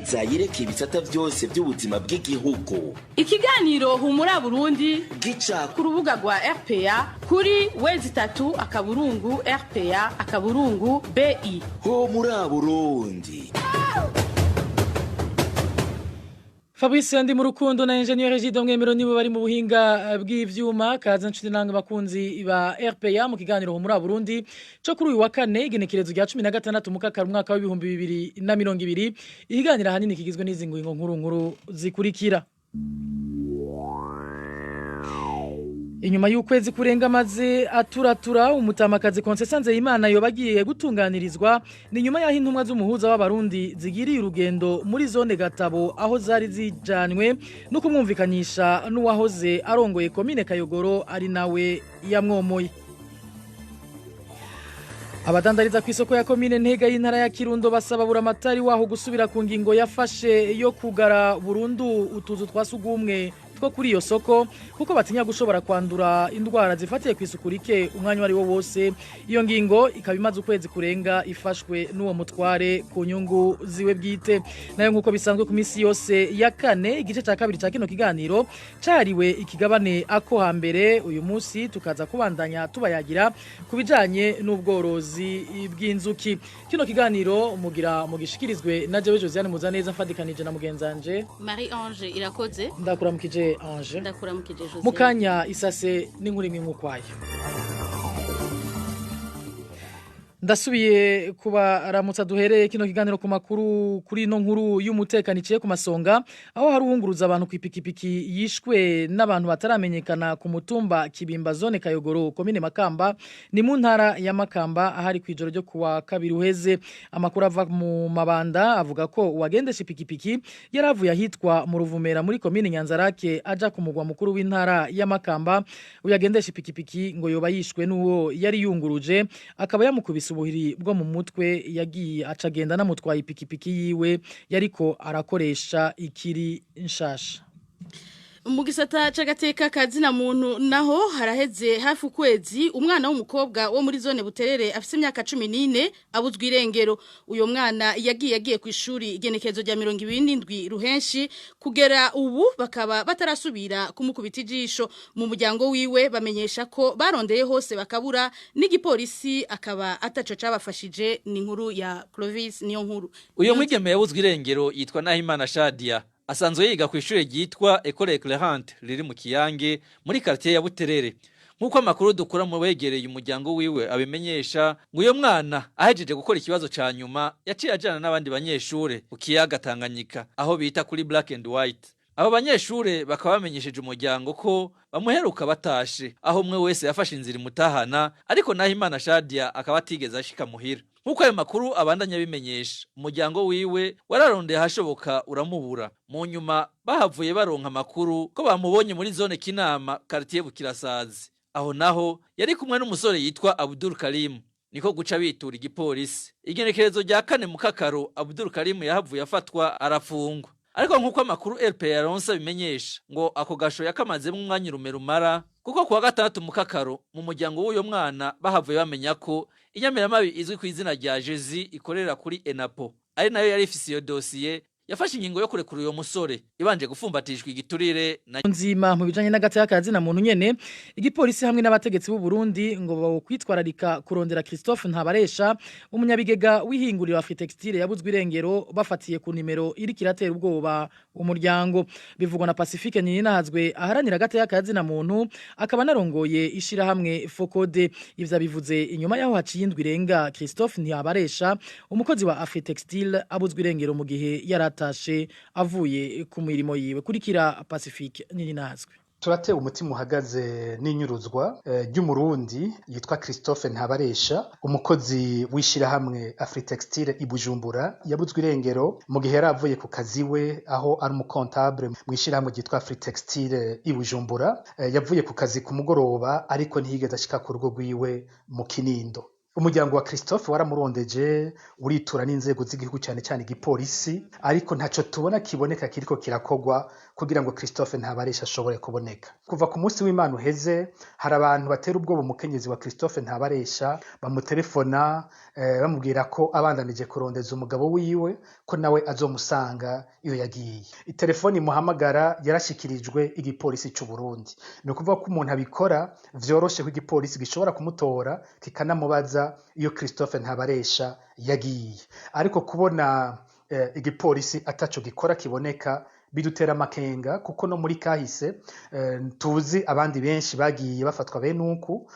Neza yerekeye ibisata byose by'ubuzima bw'igihugu. Ikiganiro Humura Burundi gica ku rubuga rwa RPA kuri w3.rpa.bi. Ho muri Burundi. Fabrice ndi mu rukundo na Engineer Egide Mwemero nibo bari mu buhinga bw'ivyuma. Kaza nshuti namwe bakunzi ba RPA mu kiganiro Humura Burundi cyo kuri uyu wa kane, igenekerezo rya 16 mukakara umwaka wa 2020. Ikiganiro ahanini kigizwe n'izi ngingo nkuru nkuru zikurikira: Inyuma y'ukwezi kurenga amaze aturatura, umutamakazi Concession Nzeyimana yoba agiye gutunganirizwa. Ni nyuma y'aho intumwa z'umuhuza w'Abarundi zigiriye urugendo muri zone Gatabo, aho zari zijanywe no kumwumvikanisha n'uwahoze arongoye komine Kayogoro, ari nawe yamwomoye. Abadandariza ku isoko ya komine Ntega y'intara ya Kirundo basaba buramatari waho gusubira ku ngingo yafashe yo kugara burundu utuzu twa sugumwe two kuri iyo soko, kuko batinya gushobora kwandura indwara zifatiye ku isuku rike umwanya wari wo wose. Iyo ngingo ikaba imaze ukwezi kurenga ifashwe n'uwo mutware ku nyungu ziwe bwite. Nayo nk'uko bisanzwe ku minsi yose ya kane, igice cya kabiri cya kino kiganiro cariwe ikigabane ako hambere. Uyu munsi tukaza kubandanya tubayagira ku bijanye n'ubworozi bw'inzuki. Kino kiganiro mugira mugishikirizwe na jewe Josiane Muzaneza, mfadikanije na mugenzanje Marie Ange Irakoze. Ndakuramukije Ange. Ndakuramukije Josiane. Mukanya isase n'inkuru imwe nk'ukwayo. Ndasubiye kubaramutsa. Duhereye kino kiganiro ku makuru kuri ino nkuru y'umutekano iciye ku masonga, aho hari uwunguruza abantu ku ipikipiki yishwe n'abantu bataramenyekana ku mutumba Kibimba, zone Kayogoro, komine Makamba, ni mu ntara ya Makamba, ahari ku ijoro ryo kuwa kabiri uheze. Amakuru ava mu mabanda avuga ko uwagendesha ipikipiki yaravuye ahitwa mu Ruvumera muri komine Nyanzarake aja ku mugwa mukuru w'intara ya Makamba. Uyagendesha ipikipiki ngo yoba yishwe n'uwo yari yunguruje, akaba yamukubise ubuhiri bwo mu mutwe, yagiye acagenda namutwaye ipikipiki yiwe yariko arakoresha ikiri nshasha. Mu gisata c'agateka kazina muntu naho, haraheze hafi ukwezi umwana w'umukobwa wo muri zone Buterere afise imyaka 14 abuzwa irengero. Uyo mwana yagiye ku ishuri igenekerezo rya 27 ruhenshi, kugera ubu bakaba batarasubira kumukubita ijisho. Mu muryango wiwe bamenyesha ko barondeye hose bakabura, n'igipolisi akaba ataco cabafashije. Ni inkuru ya Clovis niyo nkuru. Uyo mwigeme yabuzwe irengero yitwa Nahimana Shadia, asanzwe yiga ku ishure ryitwa Ecole Eclairante riri mu Kiyange muri quartier ya Buterere. Nk'uko amakuru dukura mu begereye umuryango wiwe abimenyesha, ngo uyo mwana ahejeje gukora ikibazo ca nyuma yaciye ajana n'abandi banyeshure ku kiyaga Tanganyika, aho bita kuri Black and White. Abo banyeshure bakaba bamenyesheje umuryango ko bamuheruka batashe, aho umwe wese yafashe inzira imutahana, ariko Nahimana Shadia akaba atigeze ashika muhira. Nk'uko ayo makuru abandanya abimenyesha, umuryango wiwe wararondeye ahashoboka uramubura. Mu nyuma bahavuye baronka amakuru ko bamubonye muri zone Kinama, quartier Bukirasazi. Aho naho yari kumwe n'umusore yitwa Abdul Karim, niko guca bitura igipolisi. Igenekerezo rya 4 mukakaro, Abdul Karim yahavuye afatwa arafungwa. Ariko nk'uko amakuru RPA yaronse abimenyesha, ngo ako gasho yakamazemo umwanya urume rumara, kuko kuwa gatandatu mukakaro mu muryango w'uyo mwana bahavuye bamenya ko inyamiramabi izwi ku izina rya Jezi ikorera kuri Enapo, ari nayo yari ifise iyo dosiye, yafashe ingingo yo kurekura uyo musore ibanje gufumbatishwa igiturire na Nzima mu bijanye n'agateka kazina muntu nyene, igipolisi hamwe n'abategetsi b'u Burundi ngo bokwitwararika kurondera Christophe Ntabaresha, umunyabigega w'ihinguriro Afritextile yabuzwe irengero, bafatiye ku nimero iri kiratera ubwoba umuryango. Bivugwa na Pacifique Nininahazwe, aharanira agateka kazina muntu, akaba narongoye ishirahamwe Focode. Ivyo bivuze inyuma yaho haciye indwi irenga Christophe Ntabaresha, umukozi wa Afritextile, abuzwe irengero mu gihe yaratashe avuye ku mirimo yiwe. Kurikira Pacifique Nininahazwe. Turatewe umutima uhagaze n'inyuruzwa ry'Umurundi yitwa Christophe Ntabaresha, umukozi w'ishirahamwe Afritextile i Bujumbura, yabuzwe irengero mu gihe yari avuye ku kazi we, aho ari umucomptable mu ishirahamwe ryitwa Afritextile i Bujumbura. Yavuye ku kazi ku mugoroba, ariko ntiyigeze ashika ku rugo rwiwe mu Kinindo. Umuryango wa Christophe waramurondeje, uritura n'inzego z'igihugu, cyane cyane igipolisi, ariko ntaco tubona kiboneka kiriko kirakogwa kugira ngo Christophe Ntabaresha ashobore kuboneka. Kuva ku munsi w'Imana uheze, hari abantu batera ubwoba umukenyezi wa Christophe Ntabaresha, bamutelefona bamubwira ko abandanije kurondeza umugabo wiwe, ko nawe azomusanga iyo yagiye. Itelefoni imuhamagara yarashikirijwe igipolisi c'u Burundi. Ni ukuvuga ko umuntu abikora vyoroshe ko igipolisi gishobora kumutora kikanamubaza iyo Christophe Ntabaresha yagiye. Ariko kubona igipolisi ataco gikora kiboneka bidutera amakenga, kuko no muri kahise tuzi abandi benshi bagiye bafatwa bene uku,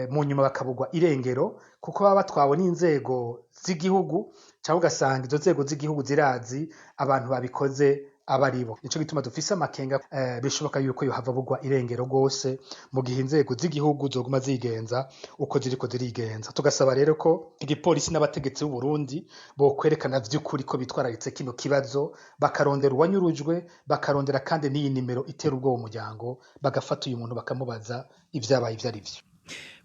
mu nyuma bakabugwa irengero kuko baba batwawe n'inzego z'igihugu, cyangwa ugasanga izo nzego z'igihugu zirazi abantu babikoze abaribo. Nico gituma dufise amakenga, bishoboka yuko yohava bugwa irengero rwose mu gihe inzego z'igihugu zoguma zigenza uko ziriko zirigenza. Tugasaba rero ko igipolisi n'abategetsi b'u Burundi bokwerekana vy'ukuri ko bitwararitse kino kibazo, bakarondera uwanyurujwe, bakarondera kandi n'iyi nimero itera ubwoba umuryango, bagafata uyu muntu bakamubaza ivyabaye ivyo ari vyo.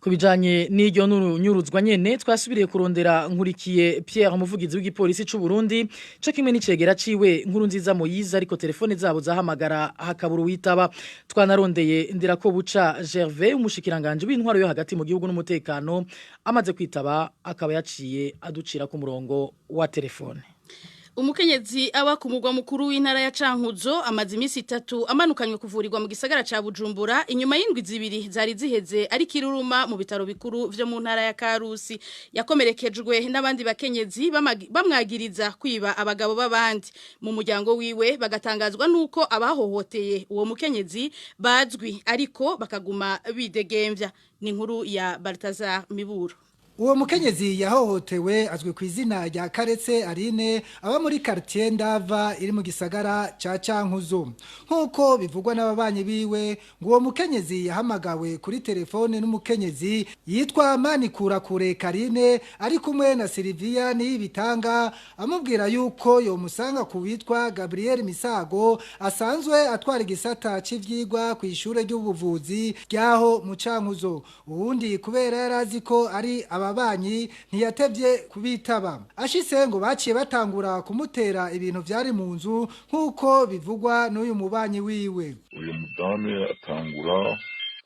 Ku bijanye n'iryo nyuruzwa nyene, twasubiriye kurondera Nkurikiye Pierre, umuvugizi w'igipolisi c'u Burundi, co kimwe n'icegera ciwe Nkurunziza Moyize, ariko telefone zabo zahamagara hakabura uwitaba. Twanarondeye Ndirakobuca Gervais, umushikiranganje w'intwaro yo hagati mu gihugu n'umutekano, amaze kwitaba akaba yaciye aducira ku murongo wa telefone. Umukenyezi aba ku mugwa mukuru w'intara ya Cankuzo amaze iminsi 3 amanukanywe kuvurirwa mu gisagara ca Bujumbura inyuma y'indwi 2 zari ziheze ari kiruruma mu bitaro bikuru vyo mu ntara ya Karusi. Yakomerekejwe n'abandi bakenyezi bamwagiriza kwiba abagabo b'abandi. Mu muryango wiwe bagatangazwa nuko abahohoteye uwo mukenyezi bazwi, ariko bakaguma bidegemvya. Ni inkuru ya Balthazar Miburo. Uwo mukenyezi yahohotewe azwi ku izina rya Karetse Aline, aba muri quartier Ndava iri mu gisagara ca Cankuzo. Nkuko bivugwa n'ababanyi biwe, ngo uwo mukenyezi yahamagawe kuri telefone n'umukenyezi yitwa Manikurakure Karine ari kumwe na Silvia Niyibitanga, amubwira yuko yomusanga ku witwa Gabriel Misago asanzwe atwara igisata c'ivyigwa ku ishure ry'ubuvuzi ryaho mu Cankuzo. Uwundi kubera yarazi ko ari ababanyi ntiyatevye kubitaba. Ashitse ngo baciye batangura kumutera ibintu vyari mu nzu, nkuko bivugwa n'uyu mubanyi wiwe. Uyu mudame atangura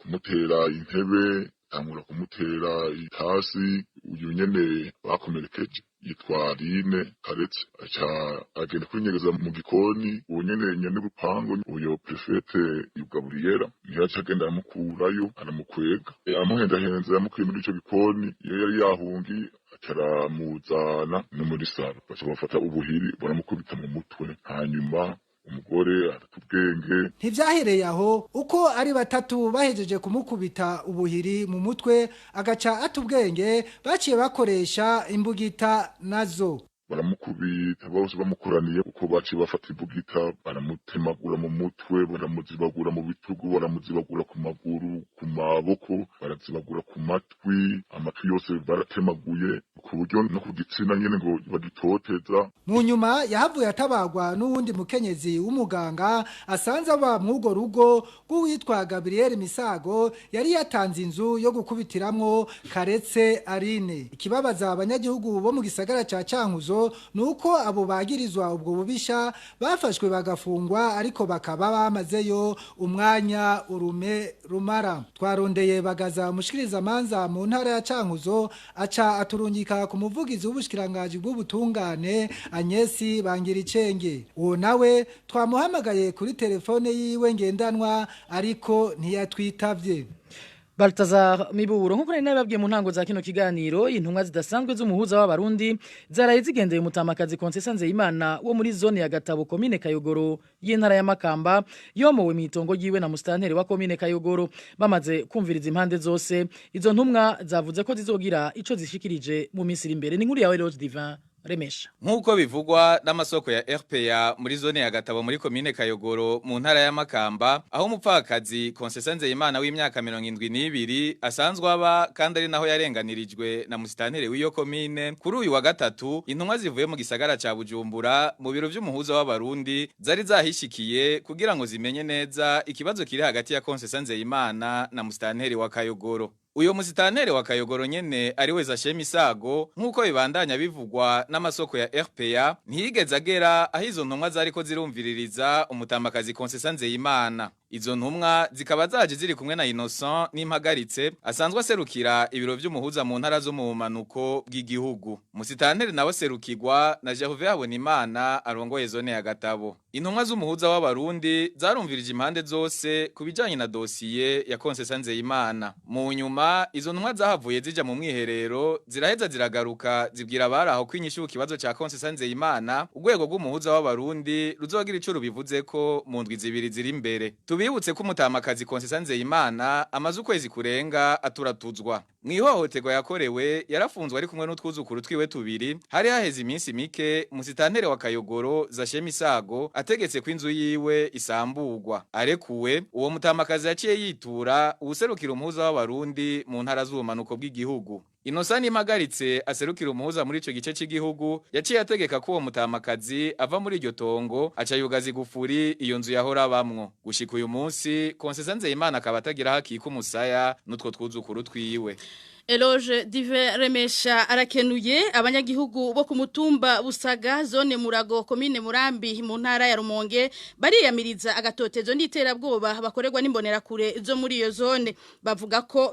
kumutera intebe, atangura kumutera itasi. Uyu nyene bakomerekeje yitwa Aline Karetse, aca agenda kwinyegeza mu gikoni. Uwo nyene nyene urupangu, uyo prefete Gabriela, niyo aca agenda aramukurayo, aramukwega, amuhendahenze, yamukuye muri ico gikoni iyo yari yahungiye, acaramuzana no muri saro, baca bafata ubuhiri baramukubita mu mutwe, hanyuma umugore arata ubwenge. Ntivyahereye aho, uko ari batatu bahejeje kumukubita ubuhiri mu mutwe agaca ata ubwenge, baciye bakoresha imbugita nazo. Baramukubita bose bamukoraniye, uko baciye bafata imbugita baramutemagura mu mutwe, baramuzibagura mu bitugu, baramuzibagura ku maguru, ku maboko, barazibagura ku matwi, amatwi yose baratemaguye, ku buryo no ku gitsina nyene ngo bagitoteza. Mu nyuma yahavuye atabagwa n'uwundi mukenyezi w'umuganga asanze aba mw'urwo rugo rw'uwitwa Gabriel Misago yari yatanze inzu yo gukubitiramwo Karetse Aline. Ikibabaza abanyagihugu bo mu gisagara ca Cankuzo nuko abo bagirizwa ubwo bubisha bafashwe bagafungwa, ariko bakaba bamazeyo umwanya urume rumara. Twarondeye Bagaza, umushikiriza manza mu ntara ya Cankuzo, aca aturungika ku muvugizi w'ubushikirangaji bw'ubutungane Agnesi Bangiricenge. Uwo nawe twamuhamagaye kuri telefone yiwe ngendanwa, ariko ntiyatwitavye. Baltazar Miburo, nkuko nari nababwiye mu ntango za kino kiganiro, intumwa zidasanzwe z'umuhuza w'abarundi zaraye zigendeye umutamakazi Concessa Nzeyimana wo muri zone ya Gatabo, komine Kayogoro y'intara ya Makamba, yomowe mu itongo ryiwe na mustanteri wa komine Kayogoro. Bamaze kumviriza impande zose, izo ntumwa zavuze ko zizogira ico zishikirije mu minsi iri imbere. Ni inkuru yawe Rose Divin Remesha. Nk'uko bivugwa n'amasoko ya RPA muri zone ya Gatabo muri komine Kayogoro mu ntara ya Makamba, aho umupfakazi Concessa Nzeyimana w'imyaka 72 asanzwe aba kandi ari naho yarenganirijwe na musitanteri w'iyo komine, kuri uyu wa gatatu intumwa zivuye mu gisagara ca Bujumbura mu biro vy'umuhuza w'abarundi zari zahishikiye kugira ngo zimenye neza ikibazo kiri hagati ya Concessa Nzeyimana na musitanteri wa Kayogoro. Uyo musitanere wa Kayogoro nyene ari we Zashemi Sago, nkuko bibandanya bivugwa n'amasoko ya RPA, ntiyigeze agera aho izo ntumwa zariko zirumviririza umutamakazi Concessa Nzeyimana. Izo ntumwa zikaba zaje ziri kumwe na Innocent Nimpagaritse, asanzwe aserukira ibiro vy'umuhuza mu ntara zo mu bumanuko bw'igihugu. Musitantere nawe serukirwa na Gervais Habonimana, arongoye zone ya Gatabo. Intumwa z'umuhuza w'Abarundi zarumvirije impande zose ku bijanye na dosiye ya Concessa Nzeyimana. Mu nyuma izo ntumwa zahavuye zija mu mwiherero, ziraheza ziragaruka, zibwira abari aho ko inyishu ku kibazo ca Concessa Nzeyimana urwego rw'umuhuza w'Abarundi ruzogira ico rubivuzeko mu ndwi 2 ziri imbere. Tubibutse ko umutamakazi Concessa Nzeyimana amaze ukwezi kurenga aturatuzwa. Mwihohoterwa yakorewe, yarafunzwe ari kumwe n'utwuzukuru twiwe tubiri. Hari haheze iminsi mike musitantere wa Kayogoro Zashemi Sago ategetse ko inzu yiwe isamburwa. Arekuwe, uwo mutamakazi yaciye yitura uwuserukira umuhuza w'Abarundi mu ntara z'ubumanuko bw'igihugu. Innocent Nimpagaritse, aserukira umuhuza muri ico gice c'igihugu, yaciye ategeka ko uwo mutamakazi ava muri iryo tongo, aca yugaza igufuri iyo nzu yahora abamwo. Gushika uyu munsi Concessa Nzeyimana akaba atagira hakika umusaya n'utwo twuzukuru twiwe. Eloge Dive Remesha arakenuye. Abanyagihugu bo ku mutumba Busaga, zone Murago, komine Murambi, mu ntara ya Rumonge, bariyamiriza agatotezo n'iterabwoba bakorerwa n'imbonerakure zo muri iyo zone. Bavuga ko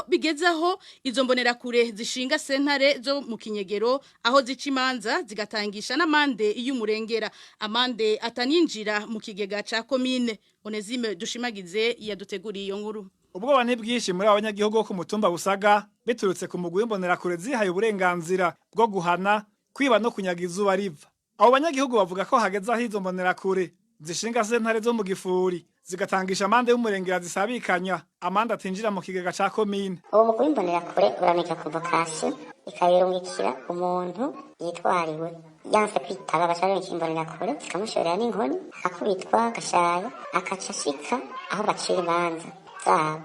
bigezaho izo mbonerakure zishinga sentare zo mu kinyegero, aho zica imanza, zigatangisha n'amande y'umurengera, amande ataninjira mu kigega ca komine. Onezime Dushimagize yaduteguriye iyo nkuru. Ubwoba ni bwinshi muri abanyagihugu bo ku mutumba Busaga, biturutse ku mugwi w'imbonerakure zihaye uburenganzira bwo guhana, kwiba no kunyaga izuba riva. Abo banyagihugu bavuga ko hageze aho izo mbonerakure zishinga sentare zo mu gifuri, zigatangisha amande y'umurengera, zisabikanya amande atinjira mu kigega ca komine. Uwo mugwi w'imbonerakure uramika convocation, ikabirungikira umuntu yitwariwe, yanse kwitaba baca barungika imbonerakure, zikamushorera n'inkoni, akakubitwa agashaya, akaca ashika aho bacira imanza zabo,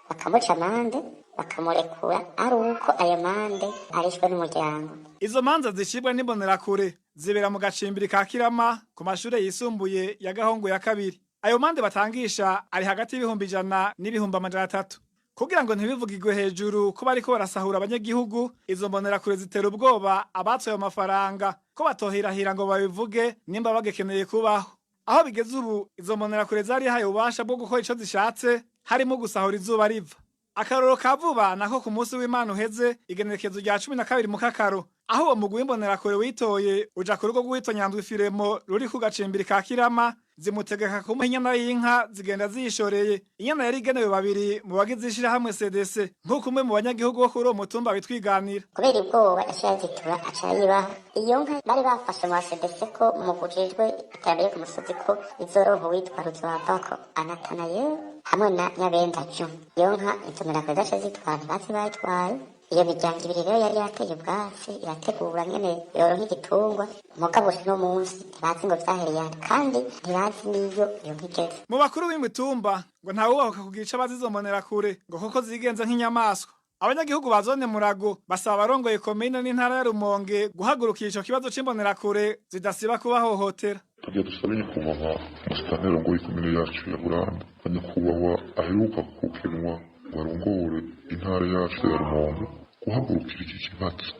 bakamuca amande, bakamurekura ari uko ayo mande arishwe n'umuryango. Izo manza zicibwa n'imbonerakure zibera mu gacimbiri ka Kirama, ku mashure yisumbuye ya Gahungu ya kabiri. Ayo mande batangisha ari hagati y'100,000 n'300,000. Kugira ngo ntibivugirwe hejuru ko bariko barasahura abanyagihugu, izo mbonerakure zitera ubwoba abatsoye ayo mafaranga ko batohirahira ngo babivuge nimba bagekeneye kubaho. Aho bigeze ubu, izo mbonerakure zarihaye ububasha bwo gukora ico zishatse, harimo gusahura izuba riva. Akarorero ka vuba nako ku munsi w'Imana uheze, igenekerezo rya 12 Mukakaro, aho uwo mugwi w'imbonerakure witoye uja ku rugo rw'uwitwa Nyandwi Firemo ruri ku gacimbiri ka Kirama, zimutegeka kumuha inyana y'inka, zigenda ziyishoreye. Inyana yari igenewe babiri mu bagize ishirahamwe CDC, nk'uko umwe mu banyagihugu bo kuri uwo mutumba bitwiganira. Kubera ubwoba yaciye azitura, aca yibaha iyo nka bari bafashe mu CDC, ko mu kujejwe iterambere ku musozi, ko izoronka uwitwa Ruzobavako Anatanael hamwe na Nyabenda Ju. Iyo nka imbonerakure zaciye zitwara, ntibazi bayitwaye. Iyo miryango ibiri rero yari yateye ubwatsi, irategura nyene yoronka igitungwa, mugabo no munsi ntibazi ngo vyahereye hano, kandi ntibazi n'iyo iyo nka igeze. Mu bakuru b'imitumba ngo ntawubahuka kugira ico abaza izo mbonerakure, ngo kuko zigenza nk'inyamaswa. Abanyagihugu ba zone Murago basaba abarongoye komine n'intara ya Rumonge guhagurukira ico kibazo c'imbonerakure zidasiba kubahohotera. Tugiye dusabe nyakubahwa musitanteri arongoye ikomine yacu ya Buranda na nyakubahwa aheruka kukenwa ngo arongore intara yacu ya Rumonge guhagurukira iki kibazo,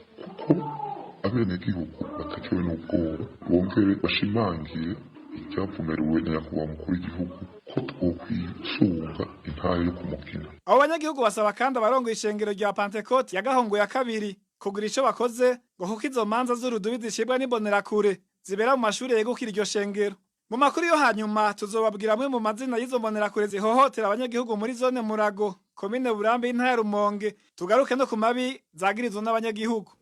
kuko abenegihugu batakewe n'ubwoba, bongere bashimangiye iryavumeriwe na nyakubahwa mukuru w'igihugu ko twokwisunga intara yo kumugina. Abo banyagihugu basaba kandi abarongoye ishengero rya Pantekote ya Gahungu ya kabiri kugira ico bakoze, ngo kuko izo manza z'urudubi zicibwa n'imbonerakure zibera mu mashuri yegukira iryo shengero. Mu makuru yo hanyuma tuzobabwira amwe mu mazina y'izo mbonerakure zihohotera abanyagihugu muri zone Murago, komine Burambi, intara ya Rumonge, tugaruke no ku mabi zagirizwa n'abanyagihugu.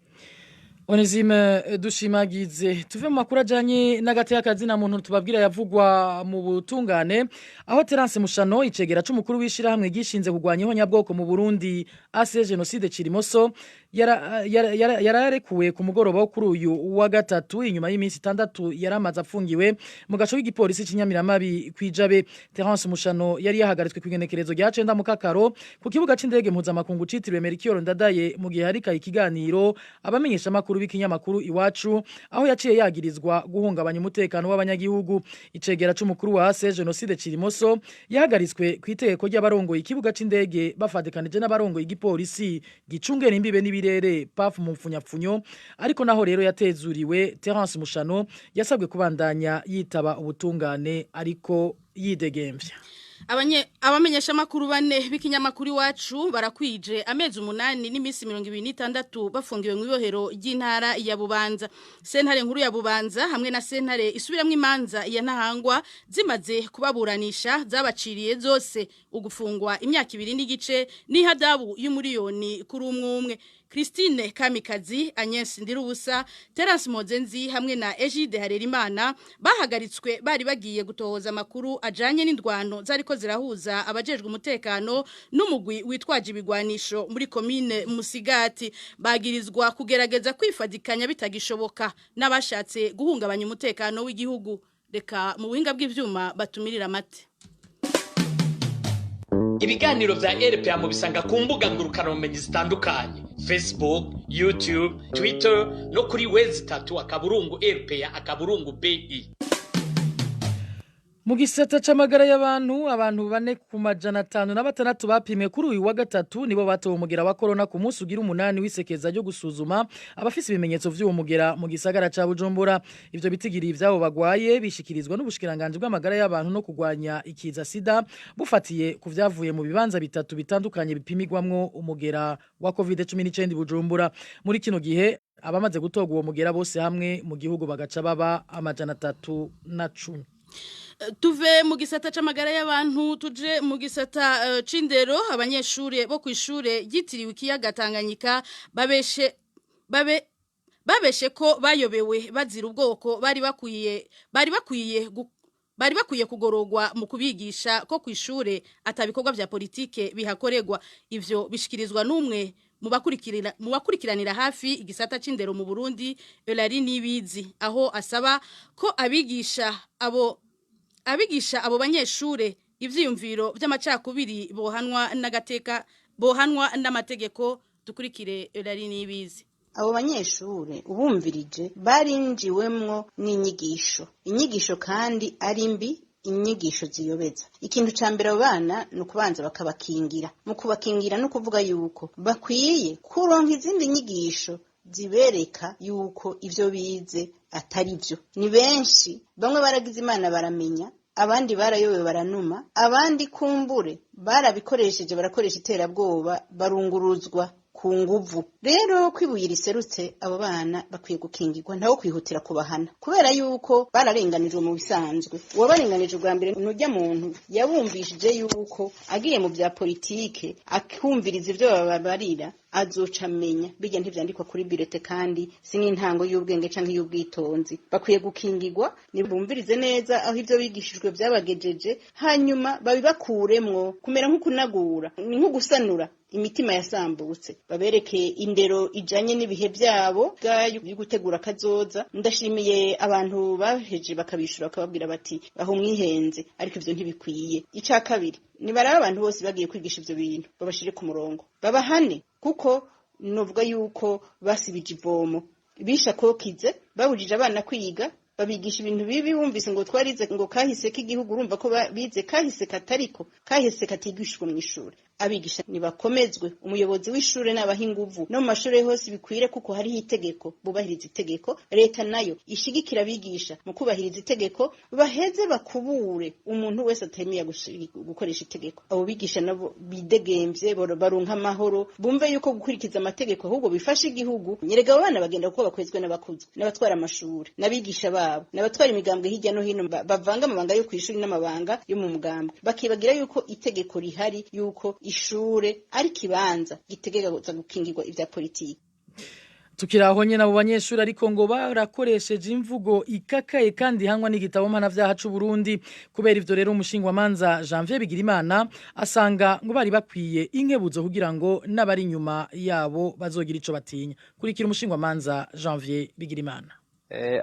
Onezime Dushimagize. Tuve mu makuru ajanye n'agateka kazina muntu, tubabwira yavugwa mu butungane, aho Terence Mushano, icegera c'umukuru w'ishirahamwe gishinze kugwanya ihonyabwoko mu Burundi AC Génocide Cirimoso, Yararekuwe ku mugoroba wo kuri uyu wa gatatu inyuma y'iminsi 6 yaramaze afungiwe mu gaco k'igipolisi c'Inyamiramabi kwijabe. Terence Mushano yari yahagaritswe ku igenekerezo rya 9 mu Kakaro ku kibuga c'indege mpuzamakungu citiriwe Melchior Ndadaye, mu gihe harika ikiganiro abamenyesha makuru b'ikinyamakuru Iwacu, aho yaciye yagirizwa guhungabanya umutekano w'abanyagihugu. Icegera c'umukuru wa AC Genocide Cirimoso yahagaritswe ku itegeko ry'abarongoye ikibuga c'indege bafatikanije n'abarongoye igipolisi gicungera imbibe n'ibirere, PAF mu mfunyapfunyo. Ariko naho rero yatezuriwe, Terence Mushano yasabwe kubandanya yitaba ubutungane ariko yidegemvya. Abamenyesha makuru bane b'ikinyamakuru Iwacu barakwije amezi 8 n'iminsi 26 bafungiwe mu ibohero ry'intara ya Bubanza. Sentare nkuru ya Bubanza hamwe na sentare isubiramwo imanza ya Ntahangwa zimaze kubaburanisha, zabaciriye zose ugufungwa imyaka 2 n'igice n'ihadabu y'umuriyoni kuri umwe umwe. Christine Kamikazi, Agnes Ndirubusa, Terence Mozenzi hamwe na Egide Harerimana bahagaritswe bari bagiye gutohoza amakuru ajanye n'indwano zariko zirahuza abajejwe umutekano n'umugwi witwaje ibigwanisho muri komine Musigati. Bagirizwa kugerageza kwifadikanya bitagishoboka n'abashatse guhungabanya umutekano w'igihugu. Reka mu buhinga bw'ivyuma batumirira amate. Ibiganiro vya RPA mubisanga ku mbuga ngurukanabumenyi zitandukanye: Facebook, YouTube, Twitter no kuri w3.rpa.bi. Mu gisata c'amagara y'abantu, abantu 456 bapimwe kuri uyu wa gatatu nibo batowe umugera wa corona ku munsi ugira umunani w'isekeza ryo gusuzuma abafise ibimenyetso vy'uwo mugera mu gisagara ca Bujumbura. Ivyo bitigiri ivyabo bagwaye bishikirizwa n'ubushikiranganje bw'amagara y'abantu no kugwanya ikiza sida, bufatiye ku vyavuye mu bibanza bitatu bitandukanye bipimigwamwo umugera wa COVID-19 Bujumbura. Muri kino gihe, abamaze gutorwa uwo mugera bose hamwe mu gihugu bagaca baba 310. Tuve mu gisata c'amagara y'abantu tuje mu gisata c'indero. Abanyeshure bo kw'ishure ryitiriwe ikiyaga Tanganyika babeshe babe babeshe ko bayobewe bazira ubwoko bari bakwiye kugororwa mu kubigisha ko kw'ishure atabikorwa vya politike bihakorerwa. Ivyo bishikirizwa n'umwe mu bakurikiranira hafi igisata c'indero mu Burundi, Elari Nibizi, aho asaba ko abigisha abo banyeshure ivyiyumviro vy'amacakubiri bohanwa n'agateka, bohanwa n'amategeko. Dukurikire Elari Nibizi. Abo banyeshure ubumvirije barinjiwemwo n'inyigisho, inyigisho kandi ari mbi, inyigisho ziyobeza. Ikintu ca mbere, abo bana ni ukubanza bakabakingira. Mu kubakingira no kuvuga yuko bakwiye kuronka izindi nyigisho zibereka yuko ivyo bize atari vyo. Ni benshi, bamwe baragize Imana baramenya, abandi barayobewe baranuma, abandi kumbure barabikoresheje, barakoresha iterabwoba, barunguruzwa ku nguvu. Rero kwibuye riserutse, abo bana bakwiye gukingirwa, ntawo kwihutira kubahana, kubera yuko bararenganijwe. Mu bisanzwe, uwabarenganije ubwa mbere nujya muntu yabumvishije yuko agiye mu bya politike akumviriza ivyo bababarira azoca amenya bijya ntivyandikwa kuri bulletin, kandi si n'intango y'ubwenge canke y'ubwitonzi. Bakwiye gukingirwa, nibumvirize neza aho ivyo bigishijwe vyabagejeje, hanyuma babibakuremwo. Kumera nk'ukunagura, ni nko gusanura imitima yasambutse, babereke indero ijanye n'ibihe byabo bwayo yo gutegura kazoza. Ndashimiye abantu baheje bakabishura, bakababwira bati aho mwihenze, ariko ivyo ntibikwiye. Ica kabiri, nibaraba abantu bose bagiye kwigisha ivyo bintu, babashire ku murongo, babahane, kuko novuga yuko basibije ivomo, bishakokize, babujije abana kwiga, babigisha ibintu bibi. Wumvise ngo twarize ngo kahise k'igihugu, urumva ko bize kahise katariko, kahise katigishwa mu ishuri. Abigisha nibakomezwe, umuyobozi w'ishure n'abaha inguvu, no mu mashure hose bikwire, kuko hariho itegeko, bubahiriza itegeko. Leta nayo ishigikira abigisha mu kubahiriza itegeko, baheze bakubure umuntu wese atemeye gukoresha itegeko. Abo bigisha nabo bidegemvye, baronka amahoro, bumve yuko gukurikiza amategeko ahubwo bifasha igihugu. Nyerega abo bana bagenda kuko bakwezwe n'abakuze, n'abatwara amashuri, n'abigisha babo, n'abatwara imigambwe hirya no hino, bavanga amabanga yo kw'ishuri n'amabanga yo mu mugambwe, bakibagira yuko itegeko rihari, yuko ishure ari ikibanza gitegerezwa gukingirwa ivya politiki. Tukiraho nyene, abo banyeshuri ariko ngo barakoresheje imvugo ikakaye kandi hangwa n'igitabo mpanavyaha c'u Burundi. Kubera ivyo rero, umushingwamanza Janvier Bigirimana asanga ngo bari bakwiye inkebuzo kugira ngo n'abari inyuma yabo bazogira ico batinya. Kurikira umushingwamanza Janvier Bigirimana.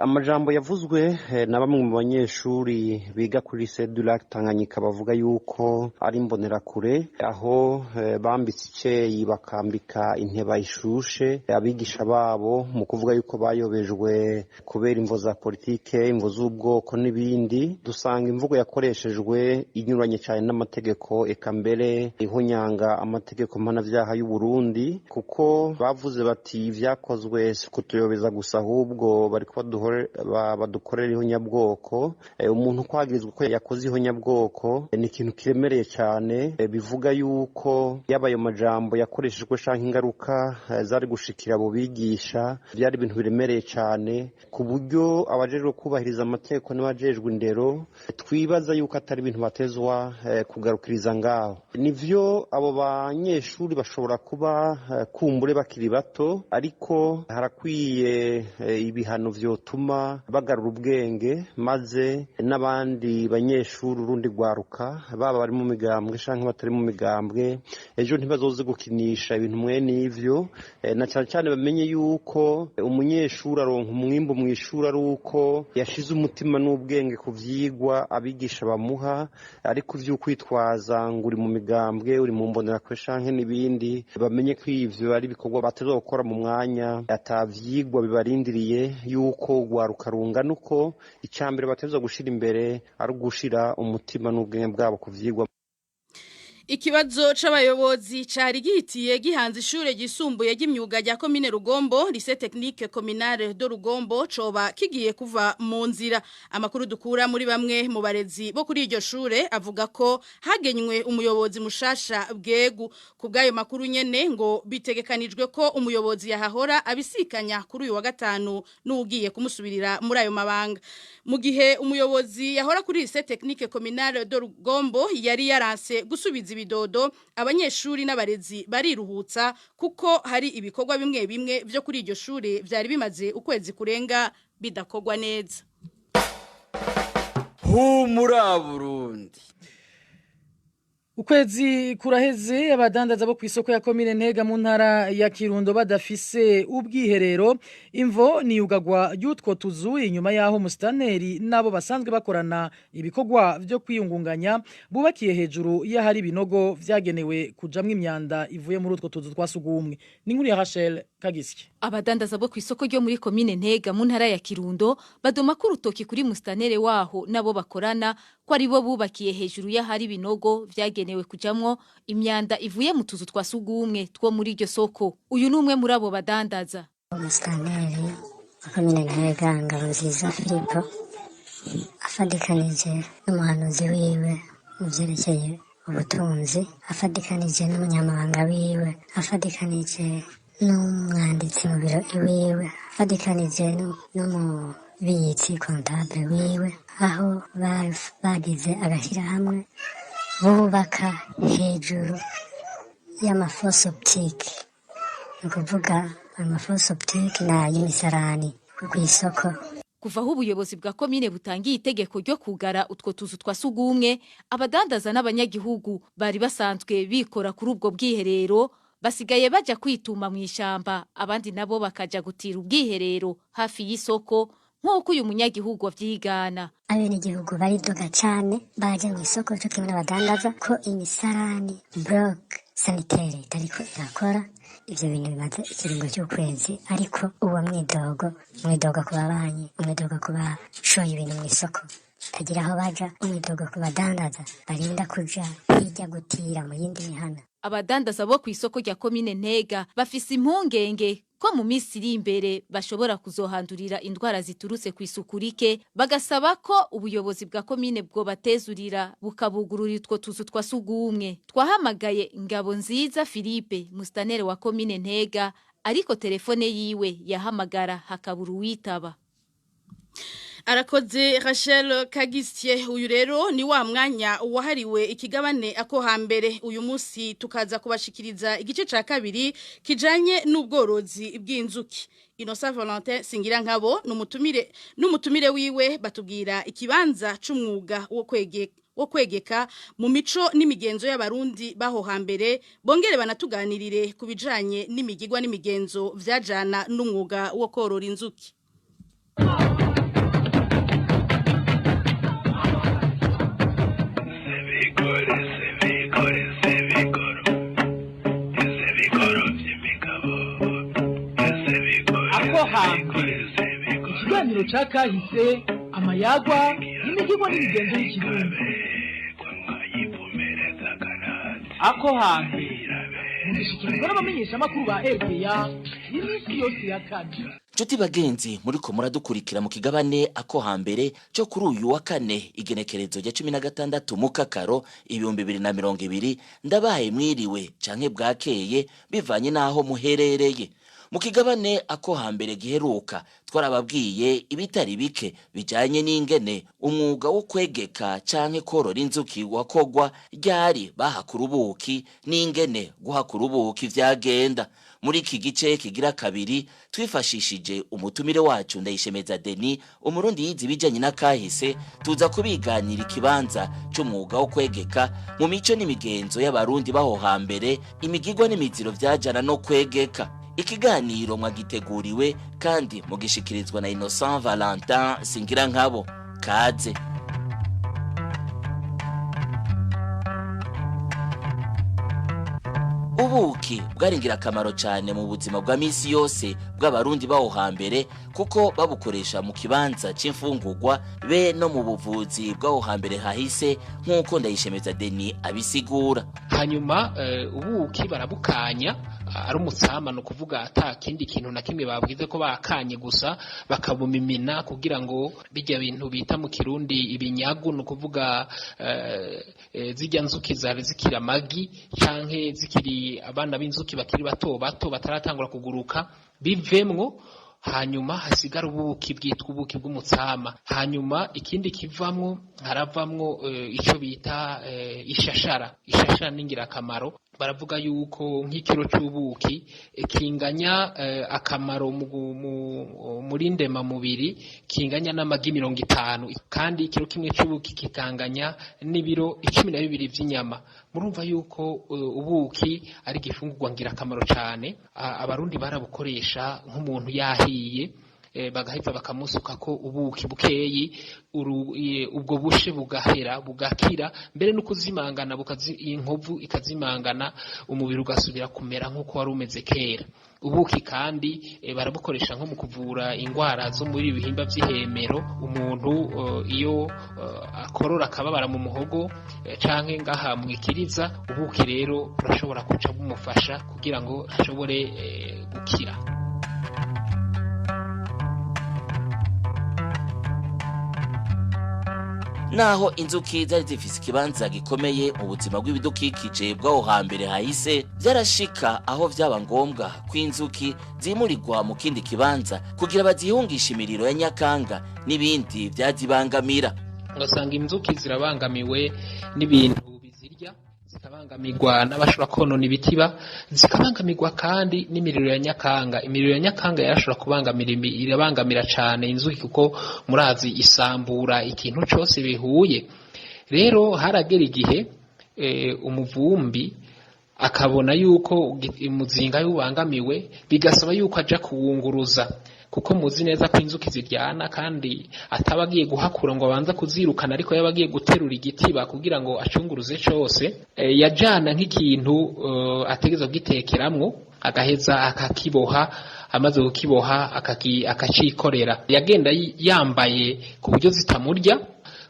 Amajambo yavuzwe na bamwe mu banyeshuri biga kuri Lycée du Lac Tanganyika bavuga yuko ari imbonerakure, aho bambitse iceyi, bakambika inteba ishushe abigisha babo mu kuvuga yuko bayobejwe kubera imvo za politike, imvo z'ubwoko n'ibindi, dusanga imvugo yakoreshejwe inyuranye cyane n'amategeko, eka mbere ihonyanga amategeko mpanavyaha y'u Burundi, kuko bavuze bati ivyakozwe si kutuyobeza gusa, ahubwo bariko badukorera ihonyabwoko. Umuntu kwagirizwa ko yakoze ihonyabwoko ni ikintu kiremereye cyane. Bivuga yuko yaba ayo majambo yakoreshejwe canke ingaruka zari gushikira abo bigisha, byari ibintu biremereye cyane, ku buryo abajejwe kubahiriza amategeko n'abajejwe indero twibaza yuko atari ibintu batezwa kugarukiriza ngaho. Nivyo, abo banyeshuri bashobora kuba kumbure bakiri bato, ariko harakwiye ibihano vyotuma bagarura ubwenge, maze n'abandi banyeshuri, urundi rwaruka, baba bari mu migambwe canke batari mu migambwe, ejo ntibazoze gukinisha ibintu mwene ivyo. Na cane cane bamenye yuko umunyeshuri aronka umwimbu mw'ishuri ari uko yashize umutima n'ubwenge ku vyigwa abigisha bamuha, ariko ivy'ukwitwaza ngo uri mu migambwe, uri mu mbonerakure canke n'ibindi, bamenye ko ivyo ari ibikorwa batezwa gukora mu mwanya ata vyigwa bibarindiriye, yuko urwaruka rungana uko icambere batezwa gushira imbere ari ugushira umutima n'ubwenge bwabo ku vyigwa. Ikibazo c'abayobozi cari gihitiye gihanze ishure ryisumbuye ry'imyuga rya komine Rugombo, Lycée Technique Communale de Rugombo, coba kigiye kuva mu nzira. Amakuru dukura muri bamwe mu barezi bo kuri iryo shure avuga ko hagenywe umuyobozi mushasha bwegu. Ku bw'ayo makuru nyene, ngo bitegekanijwe ko umuyobozi yahahora abisikanya kuri uyu wa gatanu n'ugiye kumusubirira muri ayo mabanga. Mu gihe umuyobozi yahora kuri Lycée Technique Communale de Rugombo yari yaranse gusubiza ibidodo, abanyeshuri n'abarezi bariruhutsa, kuko hari ibikorwa bimwe bimwe byo kuri iryo shure vyari bimaze ukwezi kurenga bidakorwa neza. Humura Burundi. Ukwezi kuraheze abadandaza bo kw'isoko ya komine Ntega mu ntara ya Kirundo badafise ubwiherero. Imvo ni iyugagwa ry'utwo tuzu inyuma yaho musitanteri nabo basanzwe bakorana ibikorwa vyo kwiyungunganya bubakiye hejuru y'ahari ibinogo vyagenewe kujamwo imyanda ivuye muri utwo tuzu twa sugumwe. Ni inkuru ya Rachel Kagisye. Abadandaza bo kw'isoko ryo muri komine Ntega mu ntara ya Kirundo badoma ko urutoki kuri musitanteri waho nabo bakorana, ko ari bo bubakiye hejuru y'ahari ibinogo vyagenewe kujamwo imyanda ivuye mu tuzu twa sugumwe two muri iryo soko. Uyu ni umwe muri abo badandaza. Umusitanteri wa komine Ntega, Ngabonziza Filipo, afadikanije n'umuhanuzi wiwe mu vyerekeye ubutunzi, afadikanije n'umunyamabanga wiwe, afadikanije n'umwanditsi mu biro iwiwe, afadikanije n'umubitsi, comptable wiwe, aho bagize agashyirahamwe bubaka hejuru y'ama fosses septiques. Ni ukuvuga ama fosses septiques ni ay'imisarani kw'isoko. Kuva aho ubuyobozi bwa komine butangiye itegeko ryo kugara utwo tuzu twa sugumwe, abadandaza n'abanyagihugu bari basanzwe bikora kuri ubwo bwiherero basigaye baja kwituma mu ishamba, abandi nabo bakaja gutira ubwiherero hafi y'isoko, nk'uko uyu munyagihugu avyigana. Abenegihugu baridoga cane baje mw'isoko co kimwe n'abadandaza ko imisarani, bloc sanitaire, itariko irakora. Ivyo bintu bimaze ikiringo c'ukwezi, ariko uwo mwidogo, umwidogo ku babanyi, umwidogo ku bashoye ibintu mw'isoko tagira aho baja, umwidogo ku badandaza barinda kuja hirya gutira mu yindi mihana. Abadandaza bo kw'isoko rya komine Ntega bafise impungenge ko mu minsi iri imbere bashobora kuzohandurira indwara ziturutse ku isuku rike, bagasaba ko ubuyobozi bwa komine bwobatezurira bukabugurura utwo tuzu twa sugumwe. Twahamagaye Ngabo Nziza Philippe, mustanere wa komine Ntega, ariko telefone yiwe yahamagara hakabura uwitaba. Arakoze Rachel Kagistie. Uyu rero ni wa mwanya wahariwe ikigabane ako hambere. Uyu munsi tukaza kubashikiriza igice ca kabiri kijanye n'ubworozi bw'inzuki. Innocent Valentin Singirankabo n'umutumire wiwe batubwira ikibanza c'umwuga wo kwegeka mu mico n'imigenzo y'abarundi baho hambere, bongere banatuganirire ku bijanye n'imigigwa n'imigenzo vyajana n'umwuga wo korora inzuki. Ako hambere, ikiganiro ca kahise, amayagwa n'imigigwa n'imigenzo y'ikirundi. Ako hambere mugishikirizwa n'abamenyeshamakuru ba RPA iminsi yose ya kane. Nshuti bagenzi muriko muradukurikira mu kigabane ako hambere cyo kuri uyu wa kane, igenekerezo rya 16 mukakaro 2020, ndabahaye mwiriwe canke bwakeye bivanye n'aho muherereye. Mu kigabane ako hambere giheruka twarababwiye ibitari bike bijanye n'ingene umwuga wo kwegeka canke korora inzuki wakogwa, ryari bahakura ubuki n'ingene guhakura ubuki vyagenda. Muri iki gice kigira kabiri twifashishije umutumire wacu Ndayishemeza Denis, umurundi yize ibijanye n'akahise, tuza kubiganira ikibanza c'umwuga wo kwegeka mu mico n'imigenzo y'abarundi baho hambere, imigigwa n'imiziro vyajana no kwegeka. Ikiganiro mwagiteguriwe kandi mugishikirizwa na Innocent Valentin Singirankabo. Kaze. Ubuki bwari ingirakamaro cyane mu buzima bwa misi yose bw'abarundi baho hambere, kuko babukoresha mu kibanza c'imfungurwa be no mu buvuzi bw'aho hambere hahise, nk'uko Ndayishemeza Denis abisigura. Hanyuma ubuki barabukanya ari umutsama, ni ukuvuga ata kindi kintu na kimwe babwize ko bakanye gusa, bakabumimina kugira ngo bijya bintu bita mu kirundi ibinyagu, ni ukuvuga zijya nzuki zari zikiri amagi canke zikiri abana b'inzuki bakiri bato bato bataratangura kuguruka bivemwo, hanyuma hasigara ubuki bwitwa ubuki bw'umutsama. Hanyuma ikindi kivamwo, haravamwo ico bita ishashara. Ishashara ni ingirakamaro. Baravuga yuko nk'ikiro c'ubuki kinganya akamaro muri ndema mubiri kinganya n'amagi 50, kandi ikiro kimwe c'ubuki kikanganya n'ibiro 12 vy'inyama. Murumva yuko ubuki ari igifungurwa ngirakamaro cane. Abarundi barabukoresha nk'umuntu yahiye, bagahita bakamusuka ko ubuki bukeyi, ubwo bushe bugahera bugakira, mbere no kuzimangana inkovu ikazimangana, umubiri ugasubira kumera nk'uko wari umeze kera. Ubuki kandi barabukoresha nko mu kuvura ingwara zo muri ibihimba vy'ihemero. Umuntu iyo akorora akababara mu muhogo canke ngaha mwikiriza, ubuki rero burashobora kuca bumufasha kugira ngo ashobore gukira. Naho inzuki zari zifise ikibanza gikomeye mu buzima bw'ibidukikije bw'aho hambere hahise, vyarashika aho vyaba ngombwa ko inzuki zimurirwa mu kindi kibanza kugira bazihungishe imiriro ya nyakanga n'ibindi vyazibangamira. Ugasanga inzuki zirabangamiwe n'ibintu bizirya, zikabangamirwa n'abashobora konona ibitiba, zikabangamirwa kandi n'imiriro ya nyakanga. Imiriro ya nyakanga yarashobora kubangamira, irabangamira cane inzuki, kuko murazi isambura ikintu cose bihuye. Rero haragera igihe umuvumbi akabona yuko umuzinga yubangamiwe, bigasaba yuko aja kuwunguruza, kuko muzi neza ko inzuki ziryana, kandi ataba agiye guhakura ngo abanza kuzirukana, ariko yaba agiye guterura igitiba kugira ngo acunguruze cose. Yajana nk'ikintu ategeza kugitekeramwo, agaheza akakiboha, amaze kukiboha akacikorera. Yagenda yambaye ku buryo zitamurya,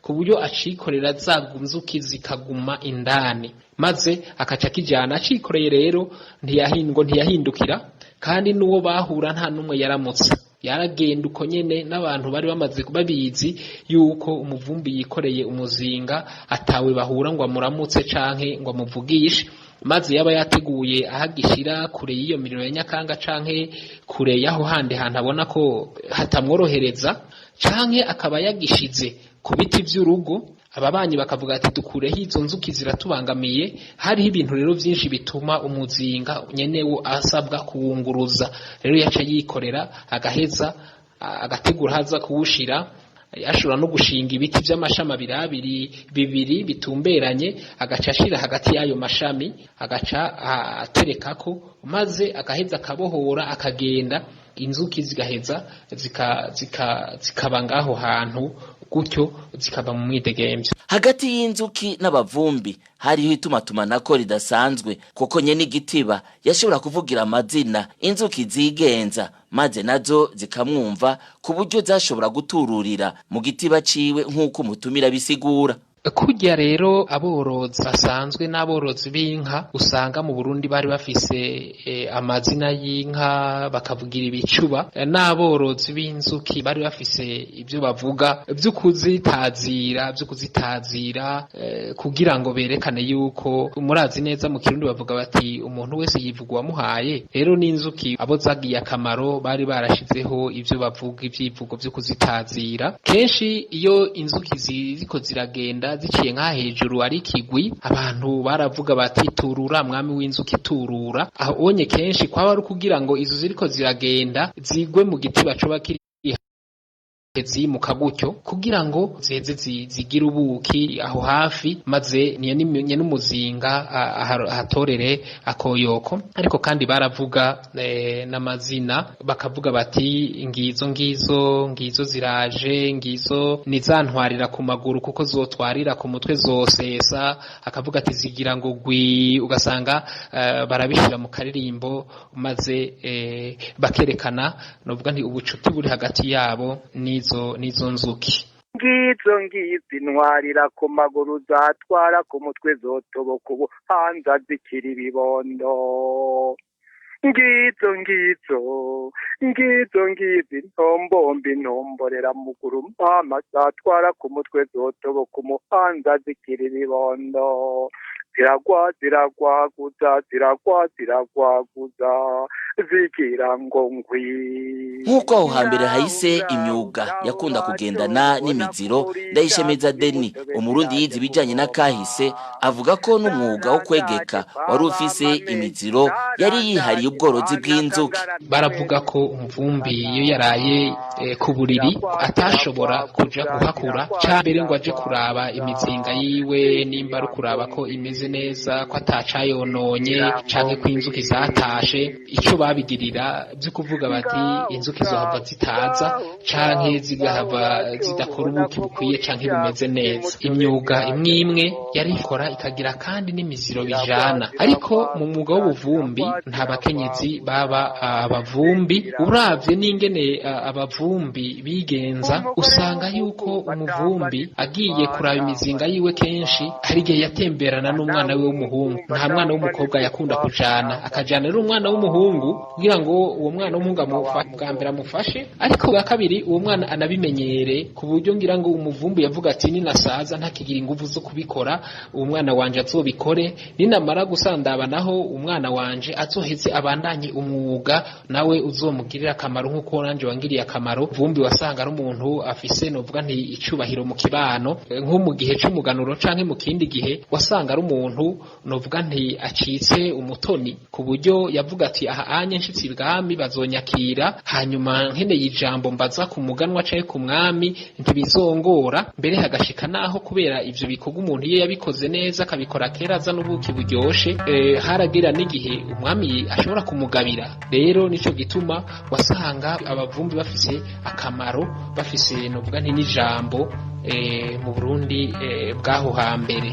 ku buryo acikorera za nzuki zikaguma indani, maze akaca kijana acikoreye. Rero ntiyahindukira, kandi n'uwo bahura nta n'umwe yaramutse, yaragenda uko nyene. N'abantu bari bamaze babizi yuko umuvumbi yikoreye umuzinga, atawe bahura ngo amuramutse canke ngo amuvugishe. Maze yaba yateguye ahagishira kure y'iyo miriro ya nyakanga canke kure y'aho handi hantu abona ko hatamworohereza, canke akaba yagishize ku biti vy'urugo, ababanyi bakavuga ati dukureho izo nzuki ziratubangamiye. Hariho ibintu rero vyinshi bituma umuzinga nyenewo asabwa kuwunguruza. Rero yaca yikorera agaheza agategura haza kuwushira, ashobora no gushinga ibiti vy'amashami abiri bibiri bitumberanye, agaca ashira hagati y'ayo mashami, agaca aterekako, maze agaheza akabohora akagenda, inzuki zigaheza zikaba ngaho hantu gutyo, zikaba mu mwidegemvyo. Hagati y'inzuki n'abavumbi hariho itumatumanako ridasanzwe, kuko nyene igitiba yashobora kuvugira amazina inzuki zigenza, maze nazo zikamwumva, ku buryo zashobora gutururira mu gitiba ciwe, nk'uko umutumira bisigura. Kurya rero aborozi basanzwe n'aborozi b'inka usanga mu Burundi bari bafise amazina y'inka bakavugira ibicuba, n'aborozi b'inzuki bari bafise ibyo bavuga vyo kuzitazira kugira ngo berekane yuko murazi neza mu Kirundi bavuga bati umuntu wese yivuga uwamuhaye. Rero n'inzuki abo zagiye akamaro bari barashizeho ivyo bavuga, ivyivugo vyo kuzitazira. Kenshi iyo inzuki ziriko ziragenda ziciye nka hejuru ari ikigwi, abantu baravuga bati turura mwami w'inzuki turura. Aho onye kenshi kwaba ari kugira ngo izo ziriko ziragenda zigwe mu giti bacoba kiri zimuka gutyo, kugira ngo ziheze zigire ubuki aho hafi, maze nye n'umuzinga ahatorere akoyoko. Ariko kandi baravuga n'amazina, bakavuga bati ngizo ngizo ngizo ziraje, ngizo nizantwarira ku maguru kuko zotwarira ku mutwe zosesa, akavuga ati zigira ngo gwi, ugasanga barabishira mu karirimbo, maze bakerekana novuga nti ubucuti buri hagati yabo n'izo nzuki. Ngizo ngizi ntwarira ku maguru zatwara ku mutwe zotoboka ubu hanza zikiri ibibondo. Ngizo ngizo ngizo ngizi ntombombi ntomborera muguru mama zatwara ku mutwe zotoboka umuhanza zikiri ibibondo, ziragwa ziragwaguza, ziragwa ziragwaguza, zigira ngo ngwi. Nk'uko aho hambere hahise imyuga yakunda kugendana n'imiziro, Ndayishemeza Deni, Umurundi yize ibijyanye n'akahise, avuga ko n'umwuga wo kwegeka wari ufise imiziro yari yihariye ubworozi bw'inzuki. Baravuga ko umuvumbi iyo yaraye ku buriri atashobora kuja guhakura mbere ngo aje kuraba imizinga yiwe, nimba ari kuraba ko imeze neza, ko atacayononye canke ko inzuki zatashe. Ico babigirira vyo kuvuga bati inzuki zohava zitaza canke zigahava zidakora ubuki bukwiye canke bumeze neza. Imyuga imwe imwe yarikora ikagira kandi n'imiziro bijana, ariko mu mwuga w'ubuvumbi nta bakenyezi baba abavumbi. Uravye n'ingene abavumbi bigenza, usanga yuko umuvumbi agiye kuraba imizinga yiwe kenshi hari igihe yatemberana n'umwana we w'umuhungu. Nta mwana w'umukobwa yakunda kujana, akajana rero umwana w'umuhungu kugira ngo uwo mwana w'umuhungu bwa mbere amufashe, ariko bwa kabiri uwo mwana anabimenyere, ku buryo ngira ngo umuvumbi yavuga ati ninasaza ntakigira inguvu zo kubikora, uwo mwana wanje azobikore, ninamara gusandaba naho umwana wanje azoheze abandanye umwuga nawe uzomugirira akamaro nk'uko nanje wangiriye akamaro. Vumbi wasanga ari umuntu afise novuga nti icubahiro mu kibano, nko mu gihe c'umuganuro canke mu kindi gihe wasanga ari umuntu novuga nti acitse umutoni, ku buryo yavuga ati aha anye nshitse ibwami bazonyakira, hanyuma nkeneye ijambo mbaza ku muganwa canke ku mwami ntibizongora. Mbere hagashika naho kubera ivyo bikorwa umuntu iyo yabikoze neza akabikora kera aza n'ubuki buryoshe, haragira n'igihe umwami ashobora kumugabira. Rero nico gituma wasanga abavumbi bafise akamaro, bafise novuga nti n'ijambo mu Burundi bw'aho hambere.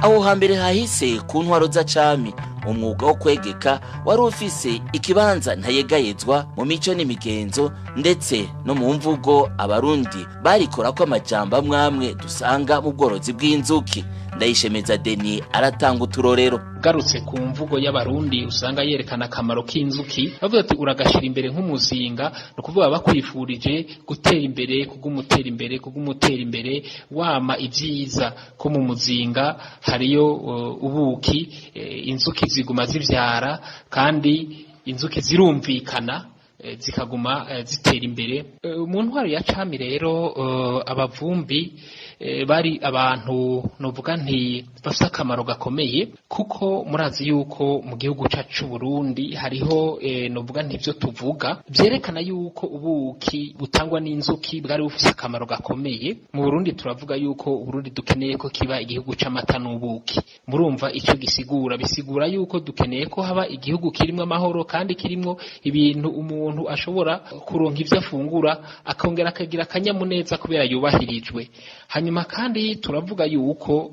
Aho hambere hahise ku ntwaro z'acami, umwuga wo kwegeka wari ufise ikibanza ntayegayezwa mu mico n'imigenzo, ndetse no mu mvugo Abarundi barikora ko amajambo amwamwe dusanga mu bworozi bw'inzuki. Ndayishemeza Deni aratanga uturorero. Garutse ku mvugo y'Abarundi usanga yerekana akamaro k'inzuki, bavuga ati uragashira imbere nk'umuzinga, ni ukuvuga bakwifurije gutera imbere, kugumutera imbere, kugumutera imbere, wama ibyiza ko mu muzinga hariyo ubuki, inzuki ziguma zivyara kandi Inzuki zirumvikana, zikaguma zitera imbere. Mu ntwaro ya cami rero, abavumbi bari abantu novuga nti bafite akamaro gakomeye, kuko murazi yuko mu gihugu cacu c'u Burundi hariho novuga nti ivyo tuvuga vyerekana yuko ubuki butangwa n'inzuki bwari bufise akamaro gakomeye mu Burundi. Turavuga yuko Uburundi dukeneye ko kiba igihugu c'amata n'ubuki. Murumva ico gisigura, bisigura yuko dukeneye ko haba igihugu kirimwo amahoro kandi kirimwo ibintu umuntu ashobora kuronka ivyo afungura, akongera akagira akanyamuneza kubera yubahirijwe. Hanyuma kandi turavuga yuko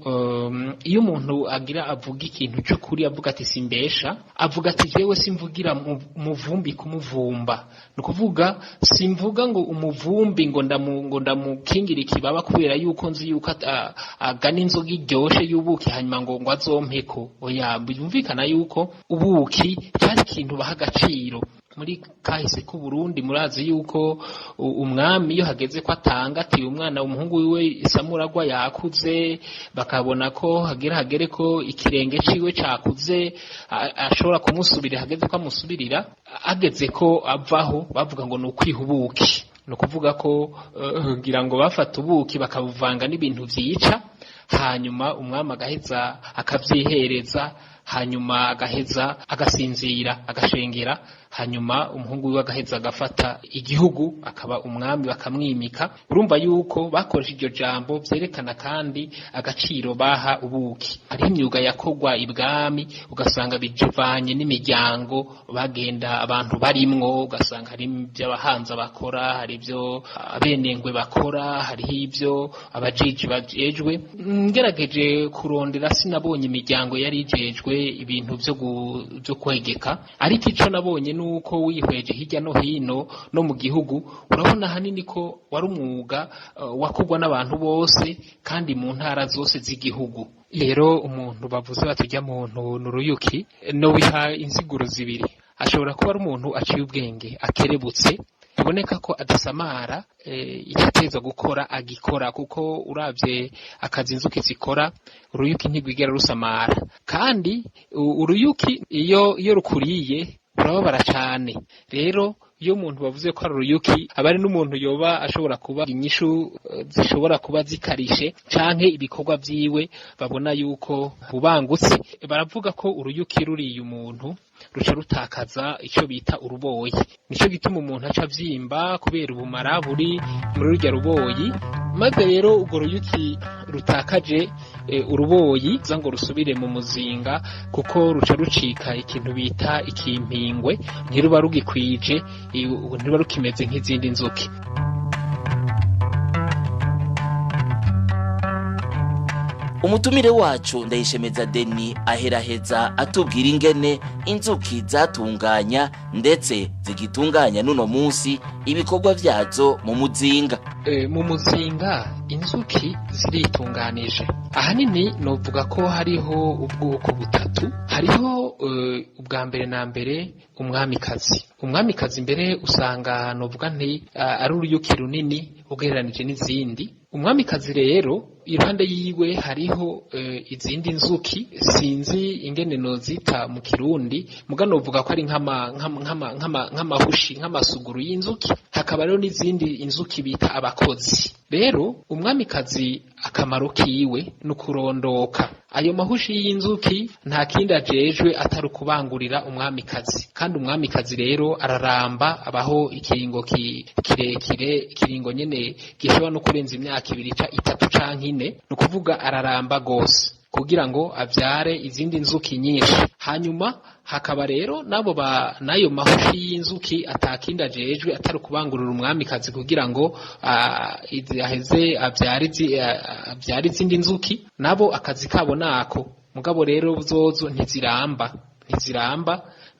iyo umuntu agira avuga ikintu cy'ukuri, avuga ati simbesha, avuga ati jewe simvugira muvumbi kumuvumba, ni ukuvuga simvuga ngo umuvumbi ngo ndamukingira ikibaba kubera yuko nzi yuko agana inzoga iryoshe y'ubuki, hanyuma ngo azompeko. Oya, byumvikana yuko ubuki cyari ikintu baha agaciro muri kahise k'u Burundi. Murazi yuko umwami iyo hageze ko atanga ati umwana umuhungu wiwe Samuragwa yakuze, bakabona ko hagira hagere ko ikirenge ciwe cakuze, ashobora kumusubirira, hageze ko amusubirira, ageze ko avaho, bavuga ngo ni ukwiha ubuki. Ni ukuvuga ko ngira ngo bafata ubuki bakabuvanga n'ibintu vyica, hanyuma umwami agaheza akavyihereza, hanyuma agaheza agasinzira, agashengera, hanyuma umuhungu wiwe agaheza agafata igihugu, akaba umwami, bakamwimika. Urumva yuko bakoresha iryo jambo vyerekana kandi agaciro baha ubuki. Hariho imyuga yakogwa ibwami, ugasanga bijivanye n'imiryango bagenda abantu barimwo, ugasanga hari ibyo abahanza bakora, hari ibyo abenengwe bakora, hariho ibyo abajiji bajejwe. Ngerageje kurondera sinabonye imiryango yari ijejwe ibintu vyo kwegeka, ariko ico nabonye nuko wihweje hirya no hino no mu gihugu, urabona hanini ko wari umwuga wakorwa n'abantu bose kandi mu ntara zose z'igihugu. Rero umuntu bavuze batujya muntu n'uruyuki, no biha insiguro zibiri. Ashobora kuba ari umuntu aciye ubwenge, akerebutse, biboneka ko adasamara, icyo ateza gukora agikora, kuko uravye akazi inzuki zikora, uruyuki ntigwigera rusamara. Kandi uruyuki iyo rukuriye rurababara cane. Rero iyo umuntu bavuze ko ari uruyuki, aba ari n'umuntu yoba ashobora kuba inyishu zishobora kuba zikarishe, canke ibikorwa vyiwe babona yuko bubangutse. Baravuga ko uruyuki ruriye umuntu ruca rutakaza ico bita uruboyi, nico gituma umuntu aca avyimba kubera ubumara buri muri rurya ruboyi. Maze rero urwo ruyuki rutakaje uruboyi za ngo rusubire mu muzinga, kuko ruca rucika ikintu bita ikimpingwe, ntiruba rugikwije, ntiruba rukimeze nk'izindi nzuki. Umutumire wacu Ndayishemeza Deni aheraheza atubwira ingene inzuki zatunganya ndetse zigitunganya nuno munsi ibikorwa vyazo mu muzinga. Mu muzinga inzuki ziritunganije. Ahanini novuga ko hariho ubwoko butatu. Hariho ubwa mbere na mbere umwamikazi. Umwamikazi mbere usanga novuga nti ari uruyuki runini ugereranije n'izindi. Umwamikazi rero iruhande yiwe hariho izindi nzuki, sinzi ingene nozita mu Kirundi, muga novuga ko ari nk'amahushi, nk'amasuguru y'inzuki. Hakaba rero n'izindi inzuki bita abakozi. Rero umwamikazi akamaro kiwe nukurondoka. Ayo mahushi y'inzuki nta kindi ajejwe atari ukubangurira umwamikazi. Kandi umwamikazi rero araramba, abaho ikiringo kirekire, ikiringo nyene gishobora no kurenza imyaka 2 3 canke 4, nukuvuga araramba gose kugira ngo avyare izindi nzuki nyinshi. Hanyuma hakaba rero nabo nayo mahushi y'inzuki atakindi ajejwe atari ukubangurira umwamikazi kugira ngo aheze avyare izindi nzuki, nabo akazi kabo nako. Mugabo rero zozo ntiziramba.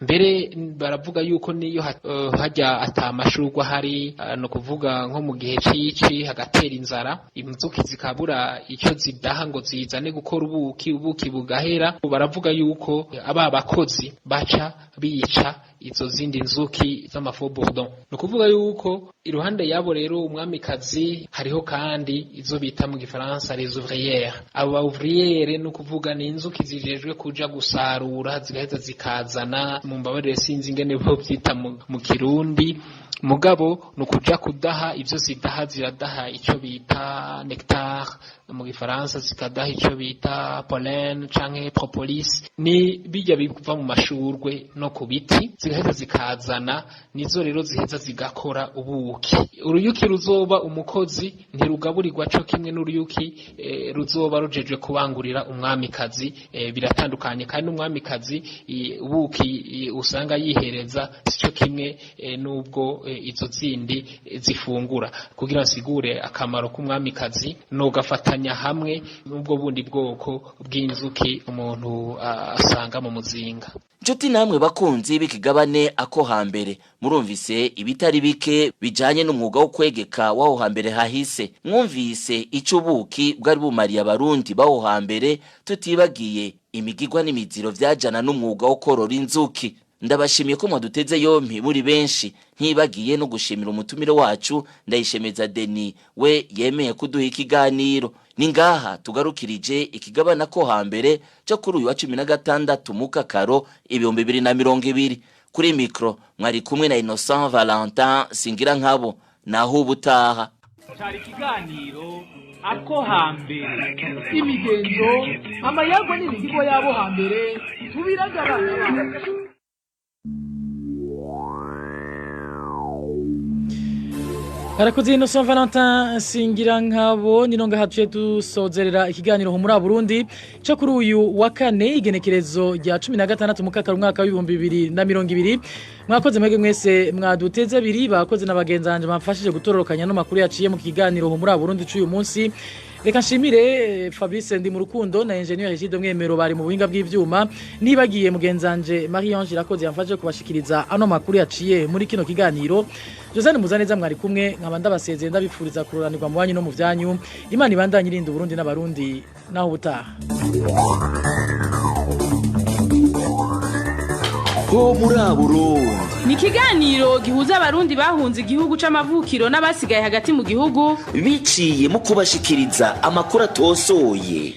Mbere baravuga yuko niyo hajya atamashurwa hari, no kuvuga nko mu gihe cici hagatera inzara, inzuki zikabura icyo zidaha ngo zizane gukora ubuki, ubuki bugahera. Baravuga yuko aba bakozi baca bica izo zindi nzuki z'ama faux bourdon. Ni ukuvuga yuko iruhande yabo rero umwamikazi, hariho kandi izo bita mu gifaransa les ouvrières. Abo ba ouvrières ni ukuvuga ni inzuki zijejwe kuja gusarura, zigaheza zikazana, mu mbabarire sinzi ingene bo vyita mu kirundi, mugabo ni ukuja kudaha ivyo zidaha. Ziradaha ico bita nectar mu gifaransa, zikadaha ico bita pollen canke propolis, ni bijya biva mu mashurwe no ku biti, zigaheza zikazana. Nizo rero ziheza zigakora ubuki. Uruyuki ruzoba umukozi ntirugaburirwa co kimwe n'uruyuki ruzoba rujejwe kubangurira umwamikazi. Biratandukanye kandi n'umwamikazi ubuki usanga yihereza sico kimwe n'ubwo izo zindi zifungura. Kugira nsigure akamaro k'umwamikazi, nogafatanya hamwe n'ubwo bundi bwoko bw'inzuki umuntu asanga mu muzinga. Nshuti namwe bakunzi b'ikigabane ako hambere, murumvise ibitari bike bijanye n'umwuga wo kwegeka w'aho hambere hahise. Mwumvise ico ubuki bwari bumariye abarundi b'aho hambere, tutibagiye imigigwa n'imiziro vyajana n'umwuga wo korora inzuki. Ndabashimiye ko mwaduteze yompi muri benshi, ntibagiye no gushimira umutumire wacu Ndayishemeza Deni, we yemeye kuduha ikiganiro. Ni ngaha tugarukirije ikigabana ko hambere cyo kuri uyu wa 16 Mukakaro 2020. Kuri mikro mwari kumwe na Innocent Valentin Singira nkabo. Naho ubutaha. Cyari ikiganiro ako hambere. Imigenzo, amayagwa n'imihigo y'abo hambere tubiraga abana bacu. Arakoze Innocent Valentin Singira nkabo. Nino ngaha tuye dusozerera ikiganiro Humura Burundi cyo kuri uyu wa kane, igenekerezo rya 16 Mukakaro umwaka w'ibihumbi 2020. Mwakoze mwege mwese mwaduteze abiri, bakoze n'abagenzanje bamfashije gutororokanya no makuru yaciye mu kiganiro Humura Burundi cy'uyu munsi. Reka nshimire Fabrice Ndi mu rukundo na Engineer Egide Mwemero bari mu buhinga bw'ivyuma, nibagiye mugenzanje Marie Ange Irakoze yamfashije kubashikiriza ano makuru yaciye muri kino kiganiro. Josane Muzaneza mwari kumwe, nkaba ndabasezeye ndabifuriza kuroranirwa mu banyu no mu vyanyu. Imana ibandanye irinda Burundi n'abarundi. Naho ubutaha. Ho muri Burundi Ni ikiganiro gihuza abarundi bahunze igihugu c'amavukiro n'abasigaye hagati mu gihugu biciye mu kubashikiriza amakuru atosoye.